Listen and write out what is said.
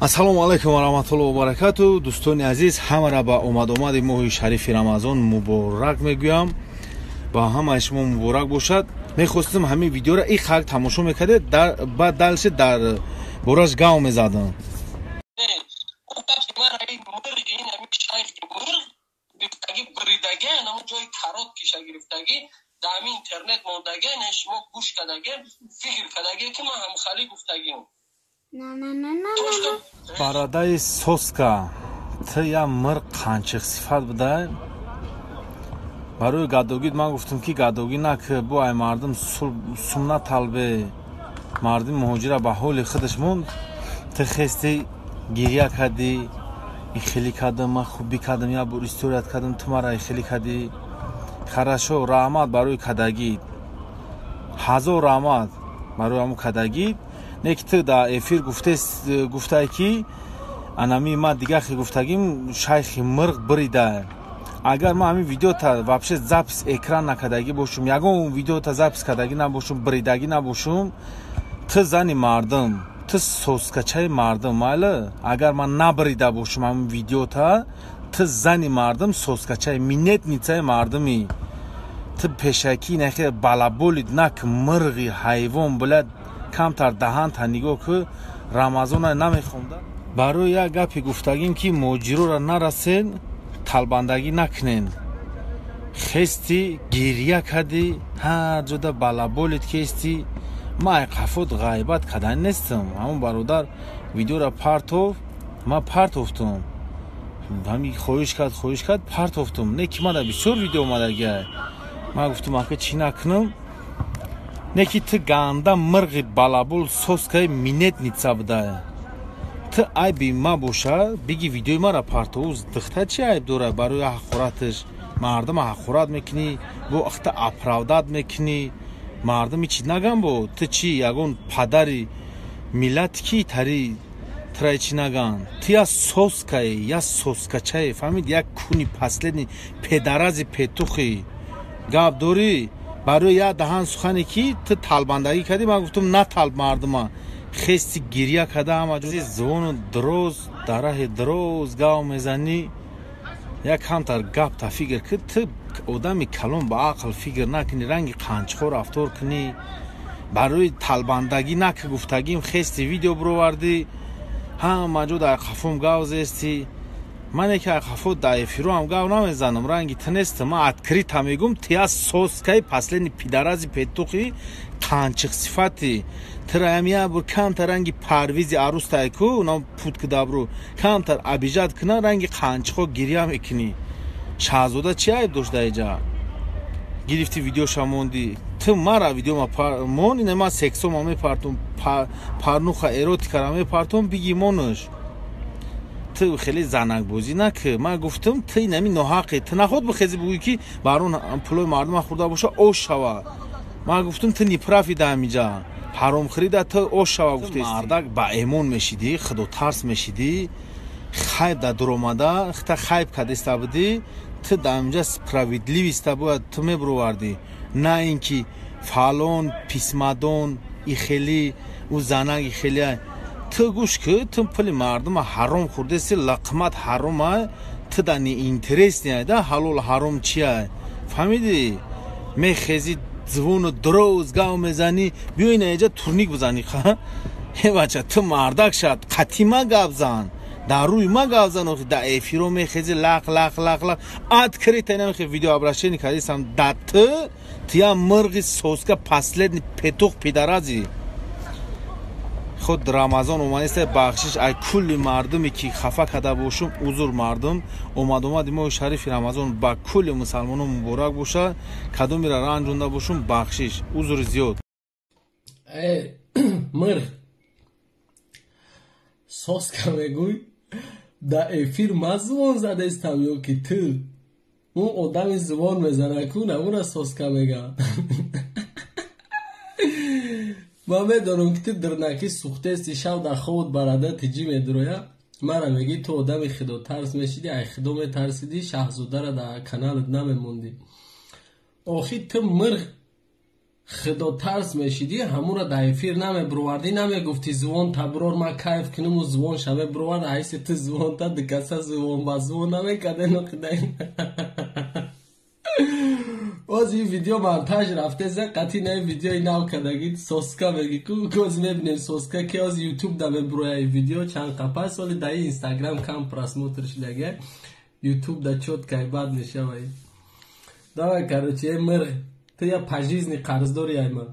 Ассалому алайкум ва раҳматуллоҳи ва баракату. Дӯстони азиз, ҳамаро ба омад-омади моҳи шарифи Рамазон муборак мегӯям. Ба ҳамаи шумо муборак бошад. Мехостам ҳамин видеоро и халқ тамошо мекардед, баъд дальше дар бораш гав мезадам. Барадаи соска, ту я мир қанчиқ сифат будай. Барои гадогит ман гуфтам, ки гадогӣ нак, бу ай мардум сум наталбе. Мардуми муҳоҷира ба ҳоли худаш монд. Ту хести гирья кардӣ, ихелӣ кардам, ман хубӣ кардам, як бор историят кардам, ту мара ихелӣ кардӣ. Хорошо, раҳмат барои кадагит, ҳазор раҳмат барои ҳамун кадагит. Не ки ту дар эфир гуфтай, ки анами ман дигар хел гуфтагим, шайхи мирғ бирида. Агар ман ҳамин видеота вообще запись экран накардагӣ бошум, ягон видеота запись кардагӣ набошум, биридагӣ набошум, ту зани мардум, ту соскачаи мардум, майли. Агар ман набирида бошум ҳамин видеота, ту зани мардум, соскачаи минетницаи мардуми. Ту пешакӣ нахе балаболид нак, мирғи ҳайвон, блядь, камтар даҳанта нигоҳ ку. Рамазона намехонда. Барои як гапи гуфтагим, ки муҳоҷироро нарасен, талбандагӣ накунен. Хести гирья кардӣ, ҳар ҷода балаболид кести. Ман ай қафот ғайбат кардани нестам. Ҳамон бародар видеоро партов, ман партофтум. Ҳами хоҳиш кард, хоҳиш кард, партофтум. Не ки мана бисёр видео омадагиай. Ман гуфтум, ака, чӣ накунам? Не ки ту ганда мирғи балабол, соскаи минетница будай. Ту айби ма боша, биги видеои мара партовуз. Духта чӣ айб дора? Барои ҳақораташ мардума ҳақорат мекунӣ, бо ахта оправдать мекунӣ. Мардуми чӣ наган бо ту? Чӣ, ягон падари миллат ки тари трай чӣ наган? Ту я соскае, я соскачае, фаҳмид? Як куни последний педарази петухи гап дорӣ. Барои як даҳан сухане, ки ту талбандагӣ кардӣ, ман гуфтам, наталб мардума. Хести гирья карда, ҳама ҷо звону дроз, дараҳи дроз гав мезанӣ. Як камтар гапта фикр ки, ту одами калон, ба ақл фикр накунӣ, ранги қанчхо рафтор кунӣ. Барои талбандагӣ нак гуфтагим, хести видео бировардӣ, ҳама ҷо дар қафом гав зестӣ. Ман яке қафо дар эфиро ҳам гав намезанам, ранги ту нестам. Ман открыто мегум, ту я соскаи последний пидарази петухи қанчиқ сифати. Тураям як бор камтар ранги парвизи арӯстай ку нам путки дабру камтар обижать куна, ранги қанчиқо гирья мекунӣ. Шаҳзода чӣ айб дошт дар иҷа? Гирифти, видеоша мондӣ. Ту мара видеома мон, ина ман сексома мепартум, парнуха эротикара мепартум, биги монуш. Ту хеле занакбозӣ нак. Ман гуфтам, ту инами ноҳақе. Ту наход бихези, бугӯӣ, ки барон пулои мардума хӯрда боша, ош шава. Ман гуфтам, ту неправ и дар ҳамиҷа ҳаромхӯрида, ту ош шава гуфтест. Мардак ба эмон мешидӣ, худотарс мешидӣ, хайб дар дуромада хита хайб кардеста будӣ. Ту дар ҳамиҷа справедливость а бояд ту мебуровардӣ, на ин ки фалон писмадон ихелӣ, ӯ занак ихелия. Ту гӯш ки, ту пули мардума ҳаром хӯрдеси, лақмат ҳарома. Ту да неинтересный да ҳалол ҳаром чия, фаҳмидӣ? Мехези, звону дроз гав мезанӣ. Биё ина иҷа турник бизанӣ. Е бача, ту мардак шад, қатӣ ма гап зан, дар рӯи ма гап зан. Охи дар эфиро мехези, лақ лақ лақ лақ. Открыто намехе видео обращение кардисам да ту. Ту я мирғи соска, последний петух, пидарази. Худ Рамазон омадеста, бахшиш ай кулли мардуме, ки хафа карда бошум, узур мардум. Омад-омади моҳи шарифи Рамазон ба кулли мусалмонон муборак бошад. Кадомеро ранҷонда бошум, бахшиш, узури зиёд. Мирғ соска мегӯй, дар эфир ман звон задестам ё ки ту? Ӯ одами звон мезана ку, намура соска мега. Ман медонам, ки ту дирнакӣ сӯхтести, шав дар хобот барада тиҷӣ медуроя. Мара мегӣ, ту одами худотарс мешидӣ, ай худо метарсидӣ, Шаҳзодара дар каналат намемондӣ. Охи ту мирғ. Худотарс мешидӣ, ҳамура дар эфир намебуровардӣ, намегуфтӣ: «Звон таброр, ман кайф кунуму». Звон ша мебуровард, айси ту звонта дикаса звон ба звон намекарденоқидай. Боз ин видео монтаж рафтеса, қатъи на видеои нав кардагӣ, соска меги ку. Коз мебинем, соска ки оз Ютуб да мебуроя. Ин видео чанд қапа соли даи Инстаграм кам просмотр шудага, Ютуб да чёткай бад мешавай. Давай, короче, мир, ту я по жизни қарздори ай ман.